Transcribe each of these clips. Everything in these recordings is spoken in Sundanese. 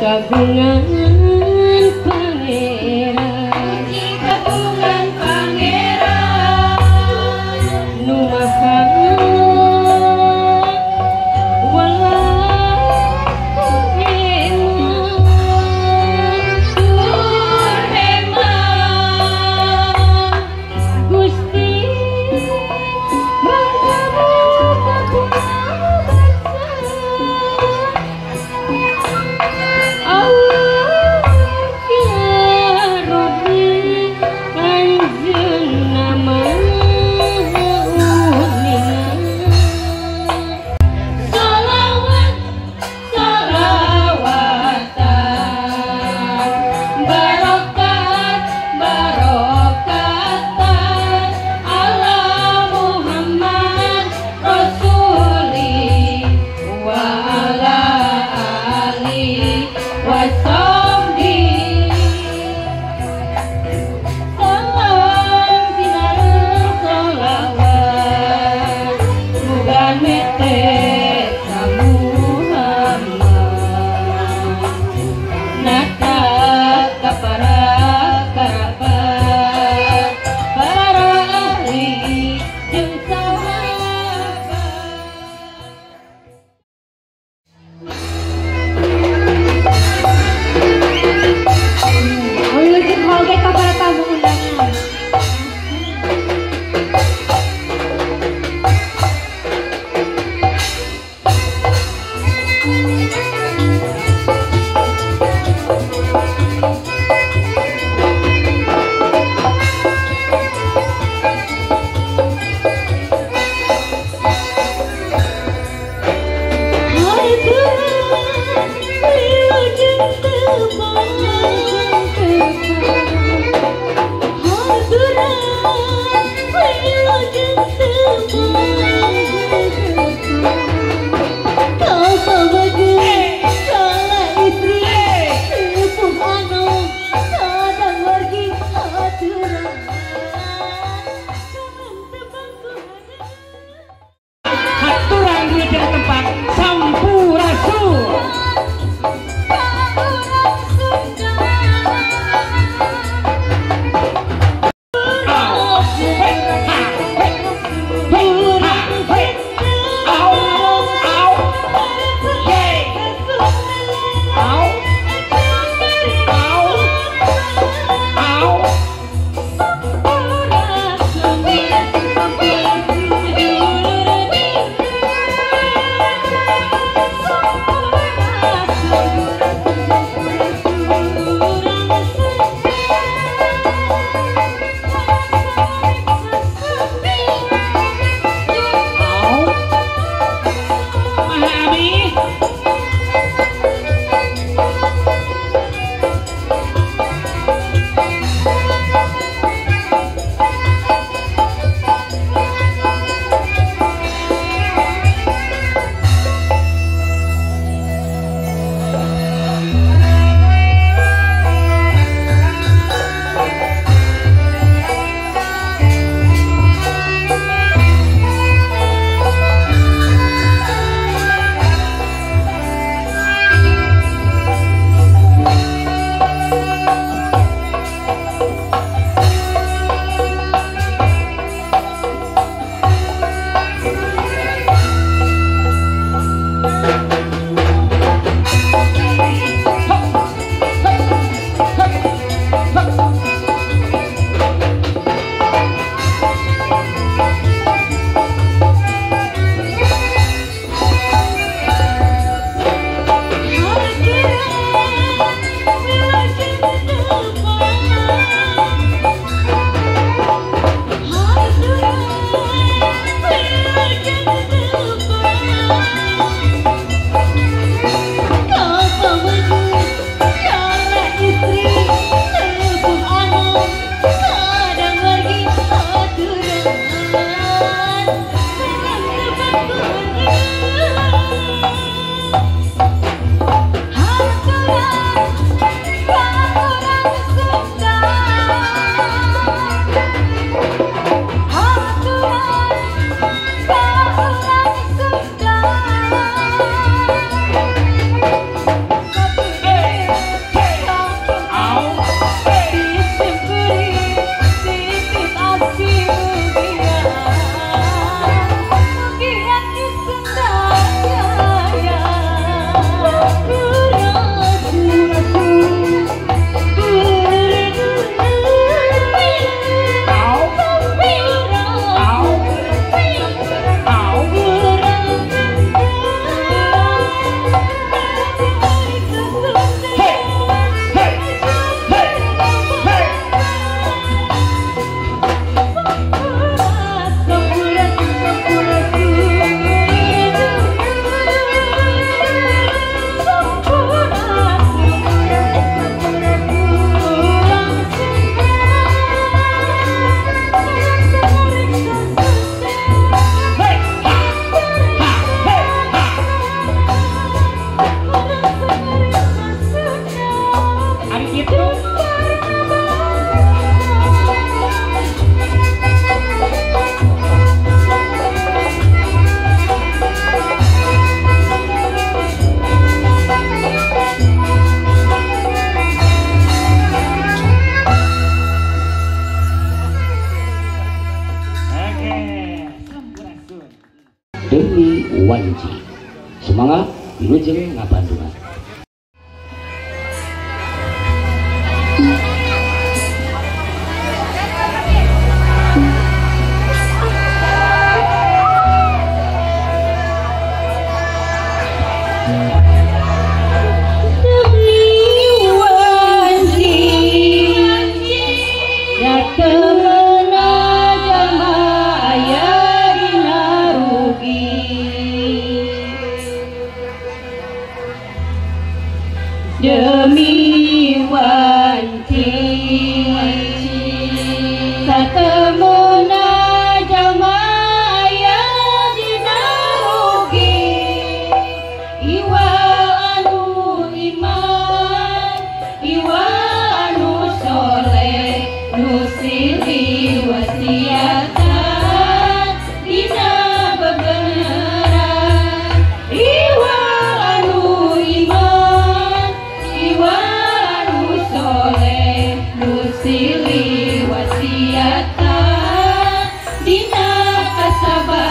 Kagungan pangeran, puji kagungan pangeran, nu maha welas eman, tur eman, Gusti mangga muka kula. Thank you. Wilujeng ngabandungan. Demi wanci satemuna jalma aya dina rugi iwa anu iman iwa anu soleh nu silih wasiatan dina bebeneran iwa anu iman iwa anu soleh nu silih wasiatan dina kasabaran.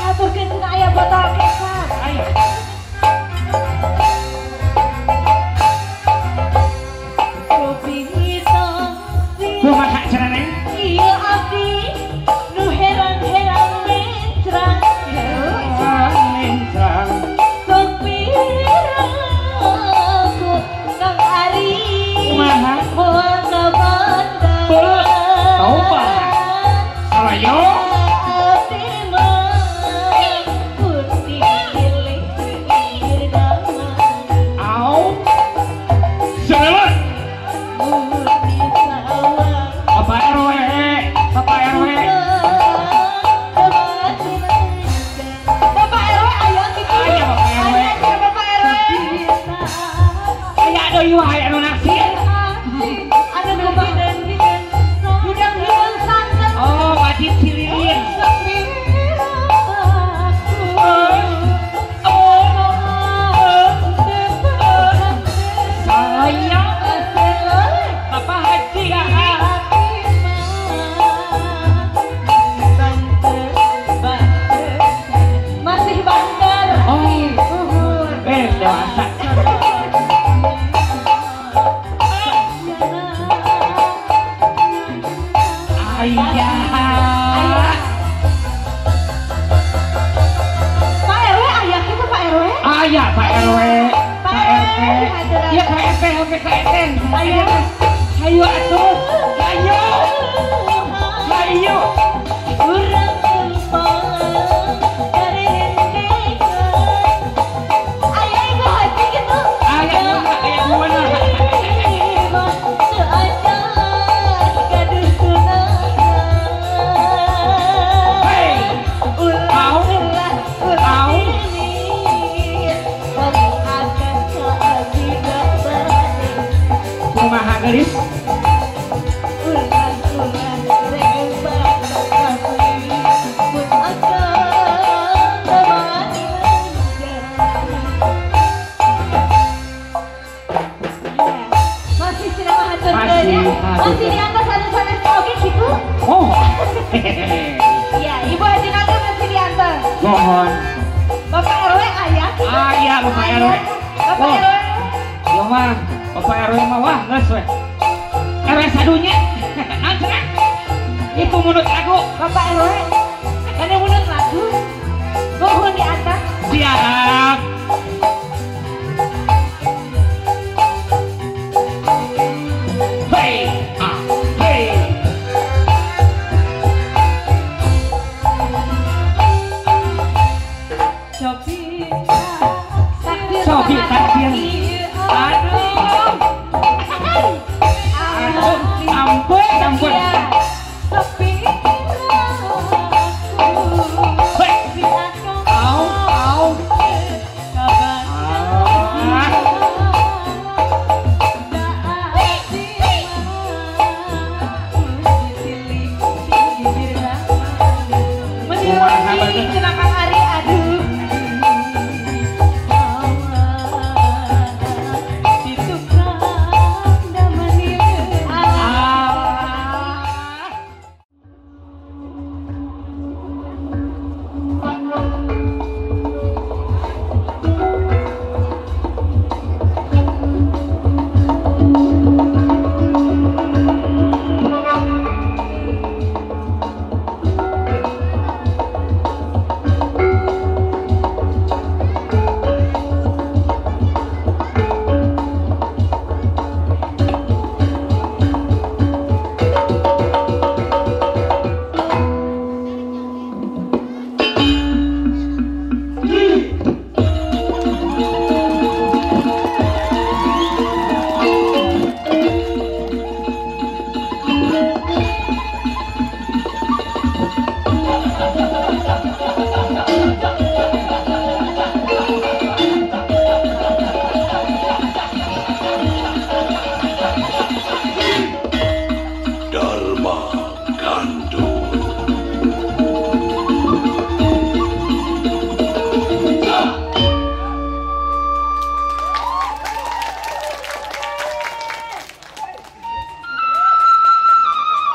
Ngaturkeun cenah aya botol kecap. Kopi hitam Kumaha carana? Ieu abdi nu herang-herang mencrang. Mencrang. Kopi raku Kang Ari. Kumaha? Moal ka bandar. Beuh, taubat. Salayo. Abdi mah putih giling pinggir daman. Au. Seleut. Putih sawah. Bapak RW, Bapak RW. Bapak RW aya kitu. Aya Bapak RW. Aya cenah Bapak RW. Aya deui wae anu naksir. Anu hidang-hidang santen. Oh, wajib cililin. Saya Bapak Haji ya. Masih banter. Oh, dewasa. Ayah. Pak RW aya kitu Pak RW? Aya Pak RW. Pak RW. Iya Pak RT, oke Pak RT. Ayo. Ayo atuh. Ayo. Ayo. Urang tempang dari rendekan. Aya ibu haji gitu. Aya aya gimana? Hei. Au. Au. Kumaha gelis? Masih cenah mah haturkeun ya. Masih di atas anu sanes oge kitu. Oh. Iya, Ibu Haji Naga masih diantar. Mohon. Bapak RW aya kitu. Aya Bapak RW. Bapak Oh. RW. Ieu mah Bapak RW mah wah geus we. RW sadunya. Naon cenah? Ibu munut lagu. Bapak RW. Kana munut lagu. Nuhun di atas. Siap. Hei, ah, hei. Sopi takbir. Aduh. Aduh, ampun, ampun. Sopi. Au au.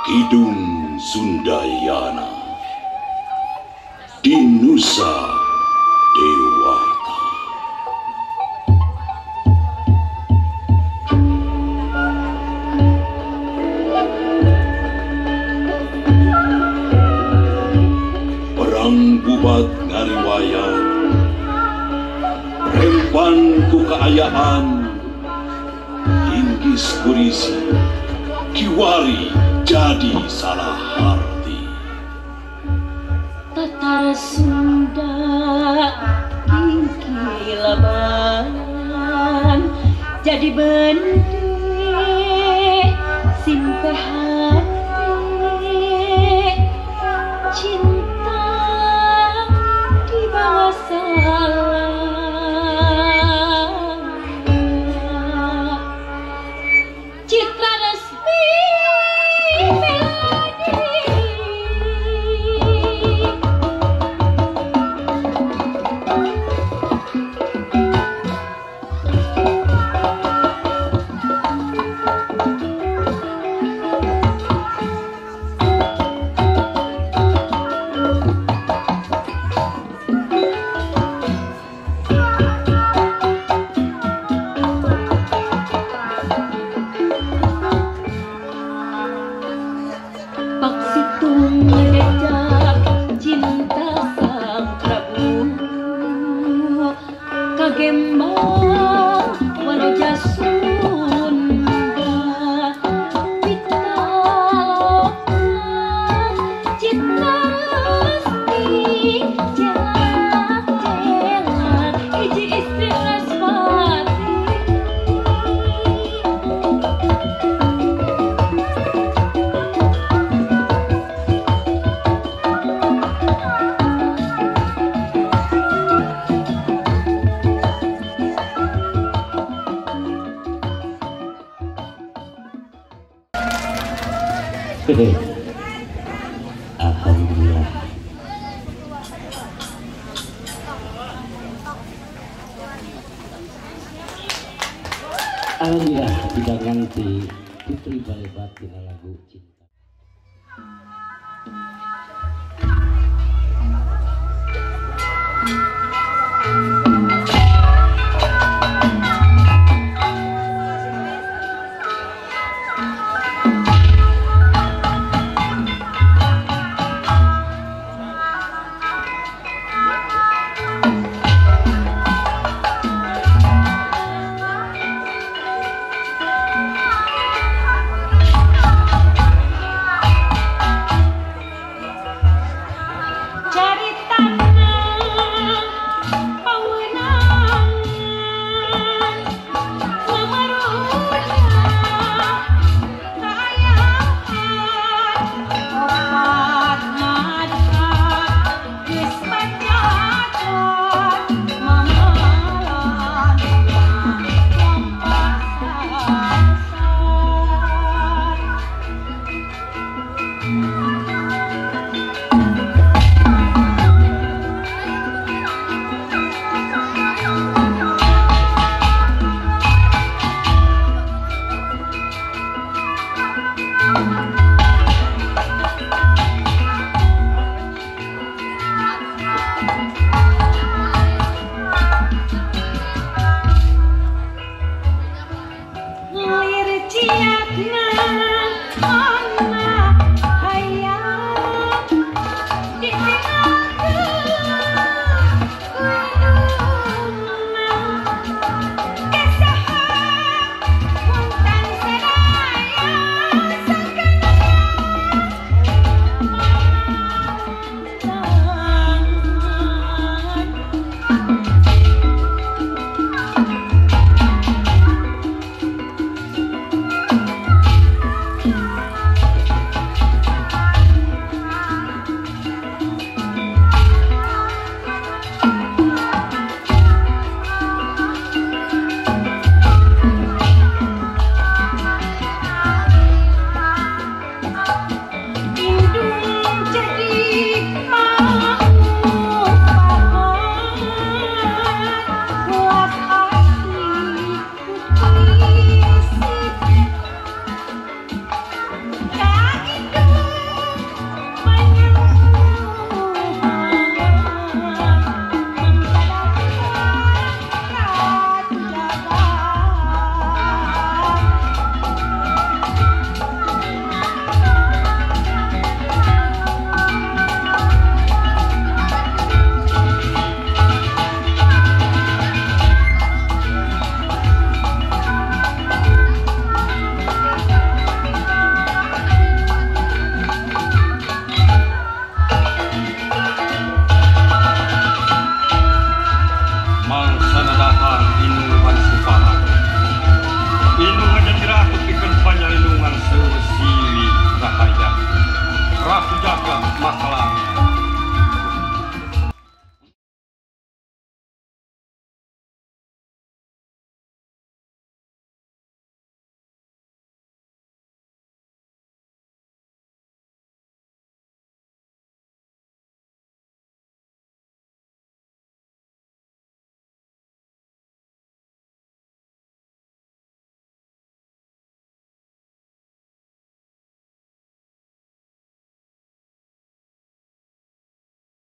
Kidung Sundayana di Nusa Dewata. Perang bubat ngariwayat, rempan ku kaayaan, inggis kurisi, kiwari jadi salah arti. Tatar Sunda kingkilaban jadi bende simpe hati cinta di bawah salah citra resmi. Kagembang wanoja Sunda pitaloka citra resti jelak-jelak hiji istri Respati. Alhamdulillah. Alhamdulillah tidak nganti Putri Balebat dina lagu Cinta. Cari